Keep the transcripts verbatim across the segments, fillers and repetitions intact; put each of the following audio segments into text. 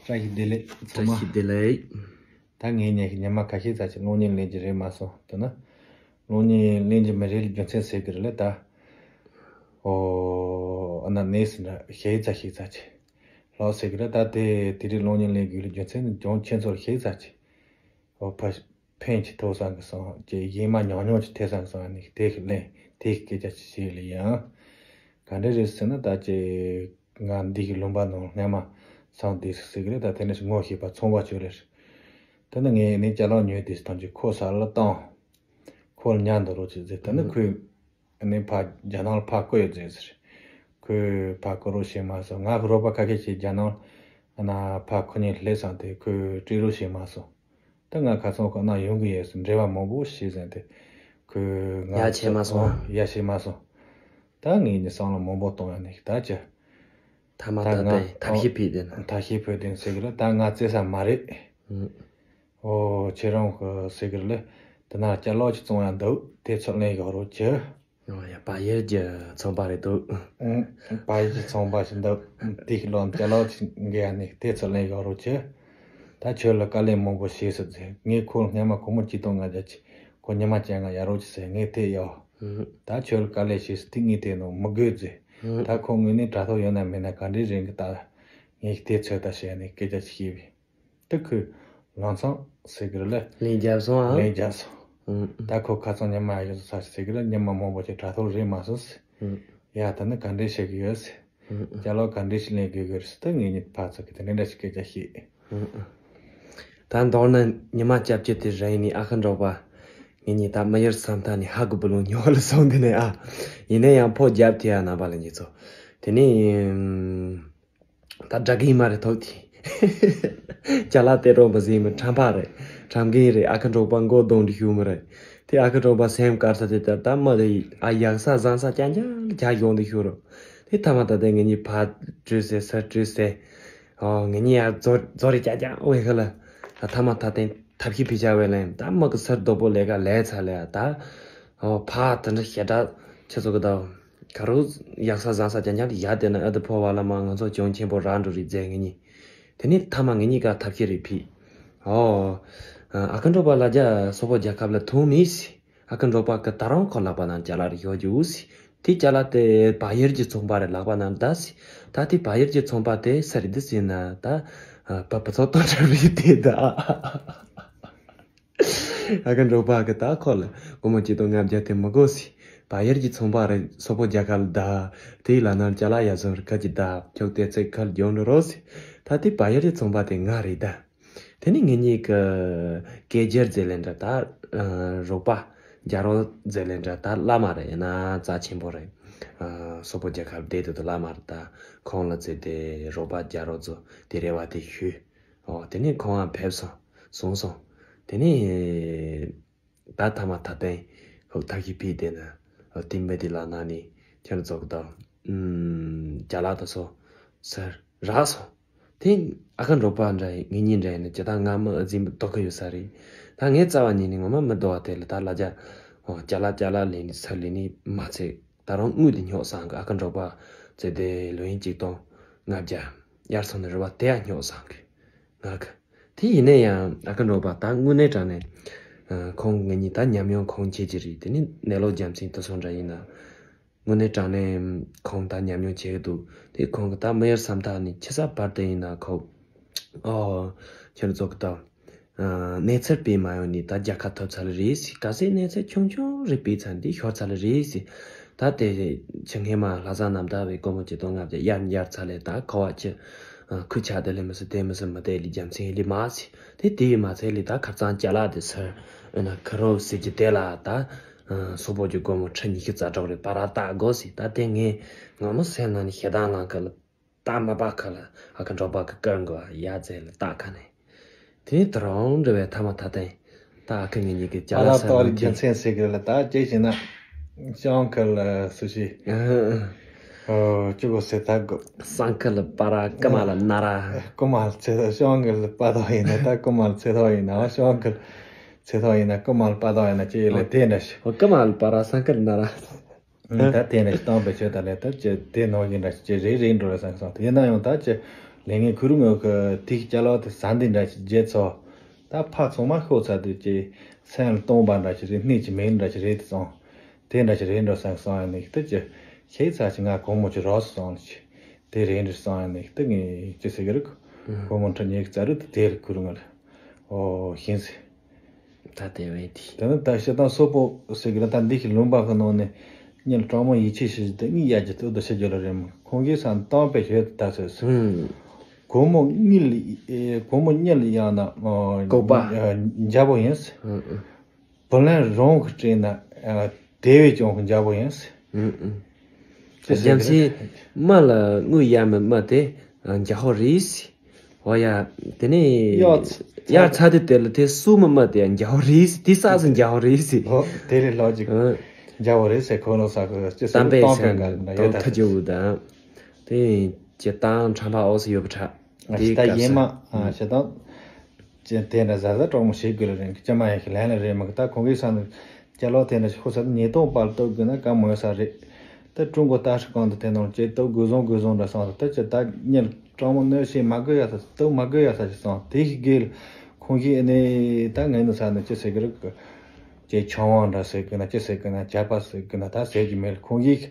བཀྲ་ཤིས་བདེ་ལེགས་ཚང་མ། བཀྲ་ཤིས་བདེ་ལེགས། ད་ངས་ཉན་ཉི་མ་ཁ་ཤས་ཙམ་ཞིག་གློག་བརྙན་ལེན་གྱི་རེད་མ་སོང་། དེ་ན་གློག་བརྙན་ལེན་གྱི་མི་རེད་ལ་རྒྱུ་མཚན་ཟེར་གི་རེད་ལ་ད། ཨོ། ཨ་ན་ནས་འདྲ་ཤེས་ཙམ་ཤེས་ཙམ་ཅིག་ལོག་ཟེར་གི་རེད། ད་དེ་དེ་རིང་གློག་བརྙན་ལེན་དགོས་ལ་རྒྱུ་མཚན་ནི་ཅུང་ཁྱེད་ཚོར་ཤེས་ཙམ་ཅིག་ཨོ་ཕ། ཕན་ཅིག་ཐོགས་བསམ་གི་སོང་། ཅེས་ཡེ་མ་ཉུང་ཉུང་ཅིག་ཐེབས་བསམ་གི་སོང་། ཨ་ནི་དེ་གི་ལན་དེ་གི་སྐད་ཆ་ཅིག་བཤད་ལ་ཡང་། ག་འདྲ་རེད་ཟེར་ན་ད་ཅེས་ང་འདི་གི་ལུང་པ་ནང་སྔ་མ་སོང་དེ་ཟེར་གི་རེད། ད་དེ་འདྲ་ཞིག་ངོ་ཤེས་པ་ཚོང་པ་ཅིག་རེད། དེ་ནི་ངས་ནི་ཅ་ལག་ཉོས་དེ་ཐམས་ཅད་ཁོ་ས་ལ་བཏང་། ཁོ་ལ་ཉར་འདུག་རོགས་ཅིག་ཟེར། དེ་ནི་ཁོས་ནི་ཕ་རྒྱ་ནག་ལ་ཕར་བསྐུར་ཡོད་ཟེར་ཟེར། ཁོས་ཕར་བསྐུར་རོགས་བྱས་མ་སོང་། ང་གི་རོགས་པ་ཁ་ཤས་ཤིག་རྒྱ་ནག་ལ་ཕར་ཁོ་གཉིས་སླེབས་སོང་སྟེ་ཁོས་སྤྲད་རོགས་བྱས་མ་སོང་། ད་ང་ཁ་སང་ཁོ་ན་ཡོང་གི་ཡོད་ཟེར། འབྲེལ་བ་མང་པོ་བྱས་ཟིན་ཏེ། ཁོས་ང་ཡ་བྱས་མ་སོང་། ཡ་བྱས་མ་སོང་། ད་ངས་ནི་བསམ་བློ་མང་པོ་གཏོང་ཡ་ནི་ད་ཅི། ཐ་མ་ད་ད་ལྟ་ང་ཐབས་ཤེས་ཕུད་དེ་ན། ཐབས་ཤེས་ཕུད་དེ་ཟེར་གི་རེད། ད་ང་བཙལ་ས་མ་རེད། ཨོ་ཁྱེད་རང་གི་ཟེར་གི་རེད། དེ་ན་ཅ་ལག་ཅིག་བཙོང་ཡ་འདུག་དེ་ཚུར་ལེན་ཡོང་རོགས་གྱིས། ཨོ་ཡ། བལ་ཡུལ་གྱི་ཚོང་པ་རེད་འདུག་ཨང་། བལ་ཡུལ་གྱི་ཚོང་པ་ཞིག་འདུག་དེ་གི་ལོག་ཅ་ལག་ཅིག་འགལ་ནས་དེ་ཚུར་ལེན་ཡོང་རོགས་གྱིས། ད་ཁྱོད་ལ་དཀའ་ལས་མང་པོ་བྱས་སོང་ཟེར། ངས་ཁོ་སྔ་མ་སྒོར་མོ་གཅིག་སྟོང་ལྔ་བརྒྱ་ཅིག་ཁོ་ཉི་མ་བཅོ་ལྔ་ཡ་རོགས་ཅིག་ཟེར། ངས་དེ་ཡོ། ད་ཁྱོད་ལ་དཀའ་ལས་བྱས་སོང་། དེ་ངས་དེ་ནང་མི་དགོས་ཟེར། ད་ཁོ་དངོས་གནས་དྲ་ཐོག་ཡོད་ན་མེད་ན་ག་འདྲས་རེད་གི། ད་ངས་དེ་ཚོད་ལྟ་བྱས་ནས་སྐད་ཆ་ཅིག་བཤད་པས། དེ་ཁོས་ལམ་སང་ཟེར་གི་རེད་ལ། ལན་བརྒྱབ་སོང་ཨ། ལན་བརྒྱབ་སོང་། ཨང་། ད་ཁོ་ཁ་སང་ཉི་མ་ཡོད་ས་ཟེར་གི་རེད། ཉི་མ་མང་པོ་ཅིག་དྲ་ཐོག་རེད་མ་སོང་ཟེར། ཨང་། ཡ་ད་ནི་ག་འདྲས་བྱེད་གི་ཡོད་ཟེར། ཨང་། ཅ་ལག་ག་འདྲས་ཞིག་ལེན་དགོས་གི་རེད་ཟེར། ད་ངས་ཉིད་ཕར་ཚུར་གི་དེ་འདྲ་འདྲ་ཞིག་སྐད་ཆ་བཤད། ཨང་། ད་མདོར་ན་ཉི་མ་སྐྱབས་ཀྱི་དེ་རིང་ནི་ཨ་ཁུ་འབྲོག་པ། ངེད་གཉིས་ད་མི་ཡུལ་ས་མཐའ་ནས་ཧ་གོ་བུ་ལོང་ཉོ་ལ་སོང་དེ་ནས་ཨ། ཡིན་ན་ཡང་ཕོ་རྒྱབ་དེ་ཡ་ནང་པ་ལ་འགྱེད་ཚོ། དེ་ནས། ད་དགྲ་གིས་མ་རེད་ཐོག་དེ། ཅ་ལག་དེ་རོ་མ་ཟིན་མི་ཁྲམ་པ་རེད། ཁྲམ་རྒན་རེད། ཨ་ཁུ་འབྲོག་པ་མགོ་གདོང་དུ་ཞུ་མི་རེད། དེ་ཨ་ཁུ་འབྲོག་པ་སེམས་དཀར་ས་དེ་ལྟར་ད་མ་རེད། ཨ་ཡག་ས་བཟང་ས་རྐྱང་རྐྱང་ལ་རྒྱ་གཞོང་དུ་ཞུ་རོ། དེ་ཐ་མ་ད་ལྟ་ངེད་གཉིས་ཕར་བྲོས་སེ་ཚུར་བྲོས་སེ། ཨོ་ངེད་གཉིས་ཡར་རྫོ་རྫོ་རེ་རྐྱང་རྐྱང་འོ་ཡ་ཁ་ལ། ད་ཐ་མ་ད་ཐེངས་ཐབས་ཤེས་ཕི་ཆ་བས་ལན་ད་མ་གི་སར་རྡོ་པོ་ལས་ཀ་ལས་ཚར་ལས་ཨ་ད། ཨོ་ཕ་དེ་འདྲ་ཞེ་དྲག་ཁྱེད་ཚོ་གི་ད། ག་རུ་ཡག་ས་བཟང་ས་རྐྱང་རྐྱང་དེ་ཡར་བསྡད་ན་ཨ་ད་ཕོ་བ་ལ་མ་ང་ཚོ་གྱོང་ཆེན་པོ་རག་འགྲོ་རེད་ཟེར་ངེད་གཉིས། དེ་ནས་ཐ་མ་ངེད་གཉིས་ཀ་ཐབས་ཤེས་རེ་ཕི། ཨོ། ཨ་ཁུ་འབྲོག་པ་ལ་རྒྱ་སོག་པོ་རྒྱལ་ཁབ་ལ་ཐོན་མེད་སི། ཨ་ཁུ་འབྲོག་པ་གི་ད་རུང་ཁོ་ལག་པ་ནང་ཅ་ལག་རེ་ཡོད་རྒྱུ་སི། དེ་ཅ་ལག་དེ་བལ་ཡུལ་གྱི་ཚོང་པ་རེ་ལག་པ་ནང་ད་སི། ད་དེ་བལ་ཡུལ་གྱི་ཚོང་པ་དེ་ས་རི་དི་སི་ན་ད། ཨ་པ་པ་ཚོ་ཏོ་ཏྲ་རི་དེ་ད། ཨ་ཁུ་འབྲོག་པ་གི་ད་ཁོ་ལ་སྒོར་མོ་གཅིག་སྟོང་ལྔ་བརྒྱ་དེ་མི་དགོས་སི། བལ་ཡུལ་གྱི་ཚོང་པ་རེ་སོག་པོ་རྒྱལ་ཁབ་ལ་ད། དེའི་ལ་ནང་ཅ་ལག་ཡ་བཟོ་རེ་ཁ་གྱི་ད་ཁྱོག་དེ་ཚེ་ཁར་རྒྱོང་འགྲོ་རོགས་སི། ད་དེ་བལ་ཡུལ་གྱི་ཚོང་པ་དེ་ང་རེད་ད། དེ་ནི་ངེད་གཉིས་ཀྱི་སྐད་སྒྱུར་མཛད་ལེན་འདྲ་ད། རོགས་པ་རྒྱ་རོགས་མཛད་ལེན་འདྲ་ད་བླ་མ་རེད་ཡིན་ན་རྩ་ཆེན་པོ་རེད། སོག་པོ་རྒྱལ་ཁབ་བསྡད་དུ་དུ་བླ་མ་རེད་ད། ཁོང་ལ་བཙལ་ཏེ་རོགས་པ་རྒྱ་རོགས་ཚོ་དེ་རེ་བ་དེ་ཞུས། ཨོ་དེ་ནས་ཁོང་ང་ཕེབས་སོང་། གསུངས་སོང་། དེ་ནས་ད་ཐ་མ་ད་ཐེངས་ཧོ་ཐབས་ཤེས་ཕི་དེ་ན་ཨོ་དེ་མེད་དེ་ལ་ན་ནི་ཁྱེད་ཚོགས་དང་ཨུམ་ཅ་ལག་ད་སོ་སར་རག་སོང་། དེ་ཨ་ཁུ་འབྲོག་པ་འདྲ་ཡིན་ངེད་གཉིས་འདྲ་ཡིན་ན་ཇི་ལྟར་ང་མི་ཨ་ཛིན་པ་ལྟོགས་ཀི་ཡོད་ས་རེད། ད་ངས་རྩ་བ་ཉིད་ནས་ངོ་མ་མི་ལྟོགས་པ་དེ་ལ་ད་ལ་རྒྱ་ཨོ་ཅ་ལག་ཅ་ལག་ལེན་ནི་སར་ལེན་ནི་མ་ཚད། ད་རུང་དངུལ་དེ་ཉོག་བསམ་གི། ཨ་ཁུ་འབྲོག་པ་ཚེ་འདི་ལོ་ཡིན་གཅིག་སྟོང་ལྔ་བརྒྱ་ཡར་སོང་ནས་རེ་བ་དེ་ཡང་ཉོག་བསམ་གི་ང་གི། དེ་ཡིན་ན་ཡང་ཨ་ཁུ་འབྲོག་པ་ད་དངོས་གནས་དྲང་གནས་ཁོང་ངེད་གཉིས་ད་ཉམས་མྱོང་ཁོང་ཆེ་གི་རེད། དེ་ནི་ནད་ལོག་རྒྱལ་མཚན་དུ་སོང་འདྲ་ཡིན་ན་དངོས་གནས་དྲང་གནས་ཁོང་ད་ཉམས་མྱོང་ཆེ་གི་འདུག་དེ་ཁོང་གི་ད་མི་ཡར་བསམ་ཐག་ནི་ཆེ་ས་བར་དུ་ཡིན་ན་ཁོ་ཨོ་ཁྱེད་ཚོ་གི་ད། གནས་ཚུལ་སྤེལ་མ་ཡོང་ནི་ད་རྒྱལ་ཁ་ཐོབ་ཚར་ལེ་རེད་སི། གལ་སྲིད་གནས་ཚུལ་ཆུང་ཆུང་རེ་སྤེལ་ཚར་འདི་ཤོར་ཚར་ལེ་རེད་སི། ད་དེ་ཆུ་སྔས་མ་ལྷ་ས་གནམ་ཐང་བའི་སྒོར་མོ་གཅིག་སྟོང་ལྔ་བརྒྱ་གཡར་གཡར་ཚར་ལེ་ད་ཁ་བ་ཆུ་ཁུ་ཆག་དེ་ལེ་མི་སྲིད་དེ་མི་སྲིད་མི་དེ་ལི་རྒྱ་མཚན་ལི་མ་སི། དེ་དེ་ཡི་མ་ཚད་ལི་ད་ཁ་རྩང་ཅ་ལག་དེ་སར་ཨ་ན་ཁ་རོ་སི་ཅི་དེ་ལ་ད་སོག་པོ་གི་སྒོར་མོ་ཁྲི་ཉི་ཤུ་རྩ་དྲུག་རེ་པ་ར་ལྟ་དགོས་སི། ད་དེ་ངས་ང་མོ་སེམས་ནང་ནས་ཞེ་སྡང་ལང་ཁ་ལ། ད་མ་པ་ཁ་ལ་ཨ་ཁུ་འབྲོག་པ་གི་ཀར་འགོ་ཡ་ཙེ་ལ་ཏག་ཁ་ནས། དེ་ནས་ད་རུང་འདྲ་བའི་ཐ་མ་ཐ་ཐེངས་ད་ཨ་ཁུ་ངེད་གཉིས་ཀྱི་ཅ་ཨ་ལག་ལ་ས་ཏོག་ལ་རྒྱུ་མཚན་ཟེར་གི་ལ་ད་ཅེ་བྱས་ན་ཤང་ཁ་ལ་སུ་ཞིག་ཨོ་ཅུ་གོ་སེ་ཐ་གོ་སང་ཁ་ལ་པ་ར་ཀ་མ་ལ་ན་ར་ཀོ་མ་ལ་ཚེ་ཐོག་ཤང་ཁ་ལ་པ་ཏོག་ཡིན་ན་ད་ཀོ་མ་ལ་ཚེ་ཐོག་ཡིན་ན་ཤང་ཁ་ལ་ཚེ་ཐོག་ཡིན་ན་ཀོ་མ་ལ་པ་ཏོག་ཡིན་ན་ཅེ་ལ་དེ་འདྲ་ཞིག་ཨོ་ཀ་མ་ལ་པ་ར་སང་ཁ་ལ་ན་ར། ད་དེ་ནས་གཏོང་པའི་ཆོས་དང་ལས་ཐབས་ཀྱི་དེ་ནང་བཞིན་འདྲ་ཞིག་རེ་རེ་འགྲོ་བའི་སེམས་སོང་། དེ་ན་ཡང་ད་ཀྱི་ ལས་ངན་ཁུ་རུ་ངོ་གི་དེའི་ཅ་ལག་དེ་ཟ་འདི་འདྲ་ཞིག་བརྗེད་ཚོ། ད་ཕ་ཚང་མ་ཤོག་ཚ་དུས་ཀྱི་སེམས་ལ་གཏོང་པ་འདྲ་ཞིག་རེད། སྣེ་ཅི་མེད་འདྲ་ཞིག་རེད་དེ་སོང་། དེ་འདྲ་ཞིག་རེད་འགྲོ་སེམས་སོང་ཡ་ནི་དེ་ཀྱི་ཤེས་ཚ་ཞིག་ང་གོང་མོ་ཅི་རོགས་སུ་སོང་ནི་ཅི་དེ་རེད་འགྲོ་སོང་ཡ་ནི་དེ་ངས་ཅི་ཟེར་གི་རུ་གོང་མོ་ཁྲི་ཉེ་གི་རྩ་རུ་དེ་དེ་རུ་ཁུ་རུ་ངོ་རེད། ཨོ་ཤིན་ཟེར། ད་དེ་བས་དེ། དེ་ནི་ད་ཤི་དང་སོག་པོ་ཟེར་གི་ན་ད་འདི་ཤི་ལུང་པ་གི་ནང་ནས་ཉིན་གྲོགས་མོ་ཡིད་ཆེས་ཤིག་དེ་གཉིས་ཡ་གྱི་སྟོད་དུ་ཤི་རྒྱུ་ལ་རེད་མོ། ཁོང་གིས་སང་བཏང་པའི་ཞོལ་དུ་ད་ཟེར་སོང་། ཧུམ། གོང་མོ་གཉིད་ལ་ཨེ་གོང་མོ་གཉིད་ལ་ཡང་ན་ཨོ་ལྐོག་པ། ཨ་འཇའ་པོ་ཡིན་ཟེར། ཧུམ་ཧུམ། བུ་ལོན་རང་གི་སྤྲད་ན་ཨ་དེ་བས་ཀྱང་འཇའ་པོ་ཡིན་ཟེར། ཧུམ་ཧུམ། ཅི་ཟེར་རྒྱལ་སྲས་མ་ལ་དངུལ་གཡར་མི་མ་དེ་འཇའ་ཧོ་རེད་ཟེར། ཨོ་ཡ། དེ་ནས་ཡ་ཚ་ཡ་ཚ་དུས་དེ་ལ་དེ་སུ་མི་མ་དེ་འཇའ་ཧོ་རེད་ཟེར། དེ་ས་ཟིན་འཇའ་ཧོ་རེད་ཟེར། ཨོ་དེ་ལས་ལོ་ཅིག་ཨ། འཇའ་ཧོ་རེད་ཟེར། ཁོ་ལོ་ས་ཁོ་ཅི་ཟེར་གཏམ་དཔེ་གཏམ་དཔེ་ཟེར་འགའ་ན་ཡོད་ད་ཐ་ཅི་འུ་དང་། དེ་ཅི་བཏང་ཁྲམ་པ་ཨོ་སི་ཡོད་པ་ཁྲ། ང་དེ་ཞི་ད་ག་ཡེ་ས་མ་ཨ་ཞི་ད། ཅི་དེ་འདྲ་ཟ་ཟ་གྲོགས་མོ་བྱེད་དགོས་ལ་རེད། ཅི་མ་ཡིན་ཤི་ལན་ལ་རེད་མ་གི་ད་ཁོང་གིས་ས་ནི་ཅ་ལོ་དེ་འདྲ་ཤི་ཁོ་ས་ནི་ཉེས་རྡུང་པར་གཏུག་དགོས་ན་ག་མོ་ཡོད་ས་རེད། ད་ཀྲུང་གོ་ལྟ་ཧྲི་གང་དུ་དེ་ནང་ཅི་གཏུག་དགོས་བཟང་དགོས་བཟང་འདྲ་སོང་ད་ཅི་ད་ཉིན་གྲོགས་མོ་གནོད་བྱེད་མ་དགོས་ཡ་ས་གཏུག་མ་དགོས་ཡ་ས་ཅི་སོང་དེ་ཤི་དགོས་ལ་ཁོང་གིས་ཨ་ནི་ད་ངས་ནི་ས་ནི་ཅི་ཟེར་གི་རེད་གི་ཅི་ཆང་བང་འདྲ་ཟེར་གི་ན་ཅི་ཟེར་གི་ན་ཇ་པ་ཟེར་གི་ན་ད་ཟེར་གི་མེད་ལ་ཁོང་གིས་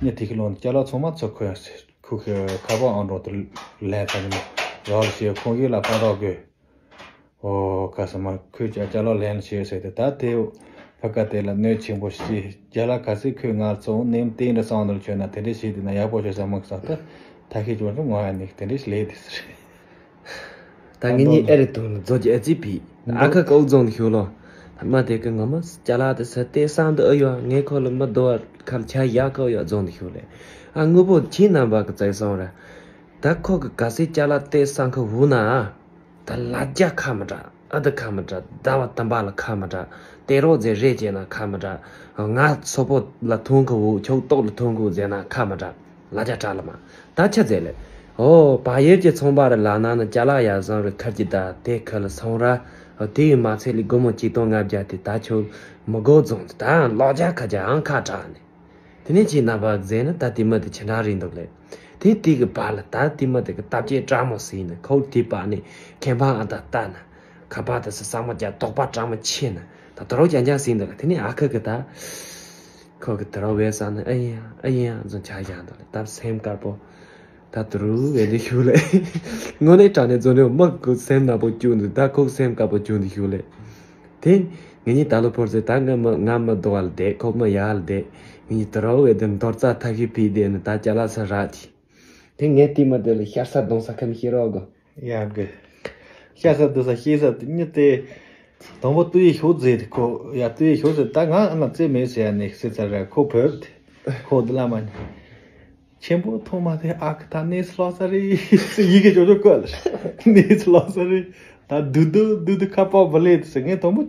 ཉི་དེ་ཤི་ལོ་ནི་ཅ་ལོ་ཚང་མ་ཚོ་ཁོ་ཡ་ཟེར། ཁོ་གི་ཁ་པར་ཨང་གྲངས་དེ་ལན་ཚ་ནི་མོ་རོགས་ལ་བྱས་ཁོང་གི་ལ་ཕན་ཐོགས་དགོས། ཨོ་ཁ་ས་མ་ཁོས་ཅ་ཅ་ལག་ལན་བྱས་ཟེར་ཏེ་ད་དེ་ཕ་ཀ་དེ་ལ་གནོད་ཆེན་པོ་ཞིག་རྒྱ་ལ་ག་སྲིད་ཁོས་ང་ཚོ་ནེམ་བསྟན་འདྲ་སང་དུ་བྱོས་ན་དེ་འདྲ་བྱས་དེ་ན་ཡག་པོ་བྱོས་ས་མ་ས་ད་ཐ་ཁེ་ཅོ་ཅོ་ང་ཡ་ནི་དེ་འདྲ་ཞིག་ལས་དེ་ཟེར། ད་ངེད་གཉིས་ཨེ་རེད་དོན་ལ་རྫོགས་ཀྱི་ཨེ་ཙི་བི་ཨ་ཁ་ཀའུ་རྫོང་དུ་ཤོད་ལོ། ད་མ་དེ་གི་ངོ་མ་ཅ་ལག་དེ་ས་དེ་སང་དུ་ཨ་ཡོ་ངས་ཁོ་ལ་མི་དོ་བར་ཁ་ལ་ཆ་ཡག་ཀའུ་ཡོ་རྫོང་དུ་ཤོད་ལེ། ཨ་དངོས་པོ་ཁྱེད་རྣམ་པ་གི་བཙལ་སོང་ར། ད་ཁོ་གི་ག་སྲིད་ཅ་ལག་དེ་སང་ཁ་བུ་ན་ཨ། ད་ལ་རྒྱ་ཁ་མི་འདྲ་ཨ་ད་ཁ་མི་འདྲ་ཟླ་བ་དམ་པ་ལ་ཁ་མི་འདྲ་དེ་རོགས་ཟེར་རེད་ཅེ་ན་ཁ་མི་འདྲ་ང་སོག་པོ་ལ་ཐོང་ཁ་བུ་ཁྱོད་ཏོག་ལ་ཐོང་ཁ་བུ་ཟེར་ན་ཁ་མི་འདྲ། ལ་རྒྱ་གྲགས་ལ་མ། ད་ཆ་ཟེར་ལེ། ཨོ་བ་ཡེར་གྱི་ཚོང་པ་ར་ལ་ན་ནི་ཅ་ལག་ཡ་བཟང་རུ་ཁར་གྱི་ད་དེ་ཁ་ལ་སོང་ར། ཨོ་དེ་ཡི་མ་ཚད་ལི་སྒོར་མོ་གཅིག་སྟོང་ལྔ་བརྒྱ་དེ་ད་ཁྱོད་མི་དགོ་རྫོང་དེ་ད་ལོག་རྒྱ་ཁ་རྒྱ་ཨང་ཁ་གྲགས་ནི། དེ་ནས་ཅི་ན་བ་ཟེར་ན་ད་དེ་མ་དེ་ཆི་འདྲ་རིང་འདུག་ལེ། དེ་དེ་གི་བ་ལ་ད་དེ་མ་དེ་གི་སྟབས་ཀྱི་སྤྲང་མོ་ཟིན་ནི་ཁོ་དེ་བ་ནི་ཁེ་འཕང་ཨ་ད་ལྟ་ན། ཁ་པར་དེ་སི་ས་མ་རྒྱ་དོག་པ་སྤྲང་མོ་ཆེ་ན་ད་དོ་རོག་རྒྱ་རྒྱ་ཟིན་འདུག་ལེ། དེ་ནས་ཨ་ཁ་གི་ད། ཁོ་གི་དེ་རོགས་བས་ས་ནི་ཨ་ཡིན་ཨ་ཡིན་ཨ་ཛོ་ཆ་ཡང་དོ་ལེ་ད་སེམས་དཀར་པོ། ད་དུ་རུ་བས་འདི་ཤུ་ལེ། དངོས་གནས་དྲང་གནས་ཛོ་ནི་མི་གི་སེམས་ནག་པོ་བཅུག་འདུག་ད་ཁོ་གི་སེམས་དཀར་པོ་བཅུག་འདུག་ཤུ་ལེ། དེ་ངེད་གཉིས་ད་ལོ་ཕོར་ཚེ་ད་ང་མི་ང་མི་རྡོ་བ་ལ་བསྡད་ཁོ་མི་ཡ་ལ་བསྡད་ངེད་གཉིས་དུ་རོགས་བས་དེ་མདོར་རྩ་ཐག་ཤི་ཕི་བསྡད་ནི་ད་ཅ་ལག་ས་རག་གི་དེ་ངས་དེ་མ་དེ་ལ་ཤར་ས་གདོང་ས་ཁ་མི་ཤེས་རོགས་གོ་ཡ་གི་ཤར་ས་གདོང་ས་ཤེས་ས་དེ་མྱི་དེ། དང་པོ་ཏུ་ཡི་ཤོག་ཟེར་ཏེ་ཁོ་ཡ་ཏུ་ཡི་ཤོག་ཟེར་ད་ང་ཨ་མ་རྩེ་མེད་ཟེར་ཡ་ནི་ཟེར་ཚར་ར་ཁོ་བོས་ཏེ་ཁོ་འདི་ལ་མ་ནི་ཆེན་པོ་ཐོག་མ་དེ་ཨ་ཁ་ད་གནས་སུ་ལོག་ས་རེད་ཟེར་ཡི་གེ་ཅོ་ཅོ་བཀོད་ལ་གནས་སུ་ལོག་ས་རེད་ད་དུ་དུ་དུ་དུ་ཁ་པོ་བ་ལེ་ཟེར་ངས་དང་པོ་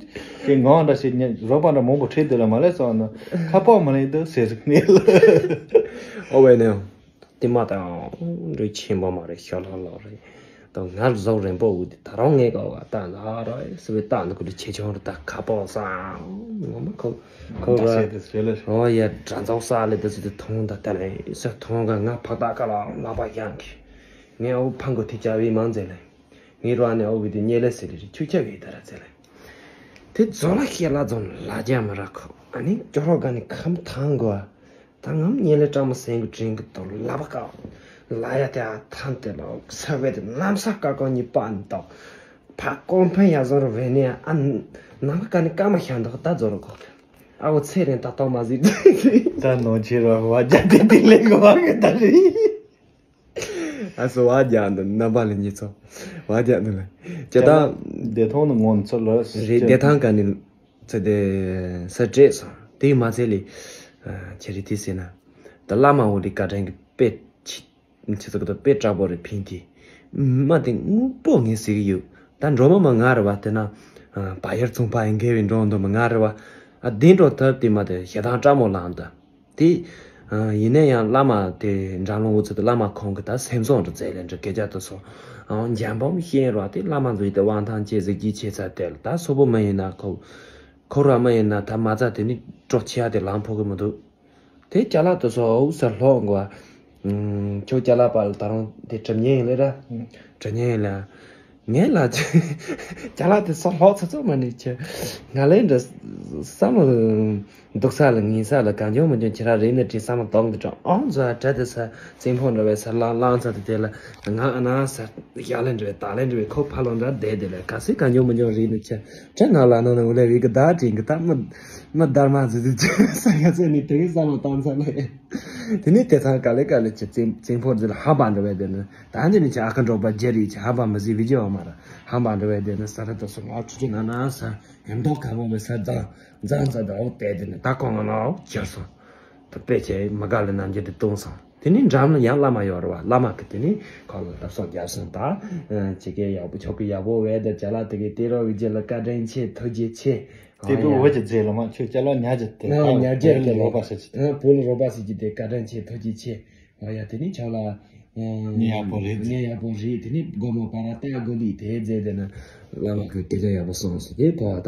ཀྱི་ངང་འདྲ་ཞིག་ཉན་རོགས་པ་འདྲ་མང་པོ་ཁྲིད་དུ་ལ་མ་ལེ་སོང་ན་ཁ་པོ་མ་ལེ་འདུག་ཟེར་ཟེར་གནས་ལ་ཨོ་བས་ནས། དེ་མ་དང་འདྲ་ཆེན་པོ་མ་རེད་ཤོ་ལོ་ལོ་རེད། ད་ང་ཟོག་རན་པོ་འུ་དེ་ད་རུང་ངས་ག་བ་ད་ལ་ར་སི་བའི་ད་འདི་ཀུ་ལི་ཆེ་ཆུང་རེད་ད་ཁ་པོ་ས་ངོ་མ་ཁོ་ཁོ་ད་ར་ཟེར་དེ་ཟེར་ལ་ཨོ་ཡ་དྲ་ཚོགས་ས་ལེ་དེ་ཟེར་དེ་ཐོང་ད་ད་ལེ་ས་ཐོང་ག་ང་ཕག་ད་ཀ་ལ་ལག་པ་ཡང་གི་ངས་ཨོ་ཕང་གོ་དེ་ཅ་བའི་མང་ཟེར་ལེ་ངས་ར་ནས་ཨོ་བི་དེ་ཉེ་ལེ་ཟེར་ལེ་ཆུ་ཆ་བའི་ད་ར་ཟེར་ལེ་དེ་ཛོ་ལ་ཤེ་ལ་ཛོ་ལ་རྒྱ་མ་ར་ཁོ་ཨ་ནི་ཅོ་རོ་ག་ནི་ཁམ་ཐང་གོ་ད་ངམ་ཉེ་ལེ་སྤྲང་མོ་སེང་གི་དྲིན་གི་དོ་ལ་བ་ཀ་ལ་ཡ་དེ་ཨ་ཐང་དེ་ལོ་ས་བེ་དེ་ནམ་ས་ཀ་ཀོ་ཉི་པ་ནི་དོ་ཕ་ཀོང་ཕན་ཡ་ཟོ་རོ་བེ་ནེ་ཨ་ནམ་ཀ་ཀ་ནི་ཀ་མ་ཤ་འདོག་ད་ཛོ་རོ་ཀོ་ཨ་བོ་ཚེ་རིང་ད་དོ་མ་ཟིག་ད་ནོ་ཆེ་རོ་བ་རྒྱ་དེ་དེ་ལེ་གོ་བ་གི་ད་རི། ཨ་སོ་བ་རྒྱ་འདི་རྣམ་པ་ལ་ཉེ་ཚོ་བ་རྒྱ་འདི་ལ་ཇ་དང་བདེ་ཐང་ནི་ངོ་ཚོ་ལ་རེད་བདེ་ཐང་ག་ནི། ཚེ་དེ་ས་བྲེས་སོང་དེའི་མ་ཚད་ལས། ཁྱེད་རི་དེ་ཟེར་ན། ད་བླ་མ་འོ་རི་བཀའ་དྲིན་གྱི་དཔེ་ཆི་ཆི་ཚོ་གི་ད་དཔེ་དྲག་པོ་རེ་ཕིན་ཏེ། མ་དེ་དངོས་པོ་ངས་ཟེར་གི་ཡོད། ད་འགྲོ་མ་མ་ང་རེ་བ་དེ་ན། བ་ཡར་ཚོང་པ་ཡི་འགལ་བའི་འགྲོ་འདོད་མ་ང་རེ་བ། ཨ་དེ་འགྲོ་ཐབས་དེ་མ་དེ་ཞེ་སྡང་དྲག་མོ་ལངས་ད། དེ། ཡིན་ན་ཡང་བླ་མ་དེ་འགྲམ་ལོང་འུ་ཚོ་དེ་བླ་མ་ཁོང་གི་ད་སེམས་བཟང་དུ་བཙལ་ལེ་འདྲ་སྐད་ཆ་དུ་སོང་། འཇམ་པོ་ཤེས་རོགས་དེ་བླ་མ་ཚོ་ཡི་དེ་དབང་ཐང་ཆེ་ཟིག་གིས་ཆེ་ཚ་དེ་ལ་ད་སོ་པོ་མ་ཡིན་ན་ཁོ། ཁོ་ར་མ་ཡིན་ན་ད་མ་རྩ་དེ་ནི་གྲོགས་ཆེ་ཡ་དེ་ལང་ཕོག་གི་མི་འདུག་དེ་ཅ་ལག་དུ་སོ་འུ་ས་ལྷོག་འགོ་ ཨུམ། ཁྱོད་ཅ་ལག་པ་ལ་ད་རུང་དེ་གྲུབ་ཉེན་ཡིན་ལེ་ར། གྲུབ་ཉེན་ཡིན་ལ། ངས་ལ་ཅ་ལག་དེ་སོགས་ལྷག་ཚ་ཚོད་མ་ནས་ཁྱོད་ང་ལས་འདྲ་བསམ་བློ་འདུག་ས་ལ་ངན་ས་ལ་གང་བྱུང་མི་བྱུང་ཁྱེད་རང་རེད་ནི་དྲིས་བསམ་བློ་གཏོང་གི་ཀྲང་ཨང་ཛ་དྲ་དེ་ས་བཙན་ཕོ་འདྲ་བའི་ས་ལང་ལང་ཚ་དེ་དེ་ལ་ང་ཨ་ན་ས་ཡ་ལེ་འདྲ་བའི་ད་ལེ་འདྲ་བའི་ཁོ་ཕ་ལོ་འདྲ་བསྡད་དེ་ལ་ག་སྲིད་གང་བྱུང་མི་བྱུང་རེད་ནི་ཁྱོད་དྲ་ང་ལ་ནང་ལ་འུ་ལས་བི་གི་ད་དྲིན་གི་ད་མི་མི་དར་མ་ཟི་ཟི་ཁྱོད་ས་ཡ་ཚེ་ནི་དེ་གི་བསམ་བློ་གཏོང་ས་ལ་ཡིན། དེ་ནས་དེ་ཚང་ག་ལེ་ག་ལེ་ཆེ་བཙན་བཙན་ཕོ་རྫི་ལ་ཧ་པ་འདྲ་བས་དེ་ནི་ད་འདི་ནི་ཆེ་ཨ་ཁ་འགྲོགས་པ་རྒྱ་རིགས་ཆེ་ཧ་པ་མི་ཟི་བི་ཇི་བ་མ་ར་ཧ་པ་འདྲ་བས་དེ་ནི་ས་ར་ད་སོ་ང་ཆུ་ཆུ་ན་ན་ས་ཡང་མདོག་ཁ་བོ་བས་ས་རྫང་རྫང་ས་ད་འོ་བལྟས་དེ་ནི་ད་ཁོང་ང་ན་འོ་ཁྱེར་སོང་། ད་དཔེ་ཆེ་མ་ག་ལེ་ནམ་རྒྱུན་དེ་བཏུང་སོང་། དེ་ནི་འགྲམ་ལ་ཡང་བླ་མ་ཡོད་ར་བ་བླ་མ་གི་དེ་ནི་ཁོ་ལ་ལབ་སོང་རྒྱབ་སོང་ད་ཆེ་གེ་ཡག་པོ་ཆོ་གི་ཡག་པོ་བས་ད་ཅ་ལག་དེ་གི་དེ་རོ་བི་ཇི་ལ་བཀའ་དྲིན་ཆེ་ཐུགས་རྗེ་ཆེ། དེ་ཨ་ཡ། བུ་བོད་ཀྱི་རྫས་ལ་མ་ཁྱོད་ཅ་ལག་ཉར་རྒྱུ་དེ་ཨ་ཉར་རྒྱུ་དེ་བོད་ལ་རོགས་པ་ཟེར་གྱི་དེ། ཨ་བོད་ལ་རོགས་པ་ཟེར་གྱི་དེ་བཀའ་དྲིན་ཆེ་ཐུགས་རྗེ་ཆེ། ཨ་ཡ་དེ་ནི་ཁྱོད་ལ་ཨ་ངའི་ཡག་པོ་རེད། ངའི་ཡག་པོ་རེད། དེ་ནི་སྒོར་མོ་པ་ར་ཏ་གོ་ལི་དེ་རྫས་དེ་ནི་བླ་མ་གི་སྐད་ཆ་ཡག་པོ་གསུངས་སོང་དེ་ཕ་བ་ད་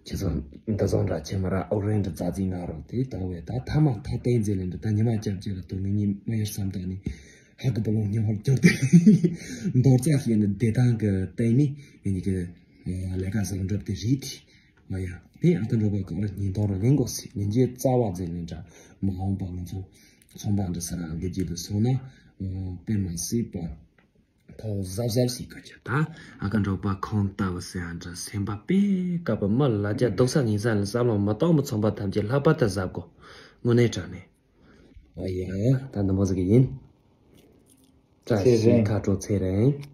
ཁྱེད་ཚོ་འདི་ཚོ་འདྲ་ཁྱེད་མ་ར་ཨོ་རེན་འདྲ་རྫ་རྫི་ང་རོ་དེ་ད་བས་ད་ཐ་མ་ཐ་བསྟན་མཛད་ལེན་འདྲ་ད་ཉི་མ་སྐྱབས་རྗེ་ལ་དུ་ངེད་གཉིས་མ་ཡར་བསམ་ད་ནི་ཧ་གི་བུ་ལོང་སྙོམས་པར་གྱུར་ཏེ་མདོ་རྩ་ཤེས་ནི་བདེ་ཐང་གི་བསྟན་ནི་ངེད་གཉིས་ཀྱི་ལས་ཀ་ཟེར་ལ་འགྲུབ་སྟེ་རེད། ང་ཡ། དེ་ཨ་ཁུ་འགྲོ་བ་གང་ལ་ཉིན་ཐོག་ར་ལེན་དགོས་སི་ཉིན་རྗེས་རྩ་བ་འཛིན་ལེན་འདྲ་མ་འོངས་པ་ང་ཚོ་ཚོང་པ་འདྲ་ས་རང་གི་རྗེས་དུ་སོང་ན་དཔེ་མ་སྲིད་པ་ཐོག་གཟབ་གཟབ་སི་ཀ་ཆ་ད་ཨ་ཁུ་འགྲོ་བ་ཁོང་ལྟ་བུ་སི་ཨ་འདྲ་སེམས་པ་དཔེ་དཀར་པོ་མི་ལ་རྒྱ་སྡུག་ས་ངན་ས་ལ་བསམ་བློ་མ་གཏོང་མི་ཚོང་པ་ཐམས་ཅད་ལྷག་པར་དུ་གཟབ་དགོས་དངོས་གནས་དྲང་གནས། ཨ་ཡ་ད་འདི་མོ་ཟིག་གི་ཡིན། བཀྲ་ཤིས་ཁ་དྲོ་ཚེ་རིང་།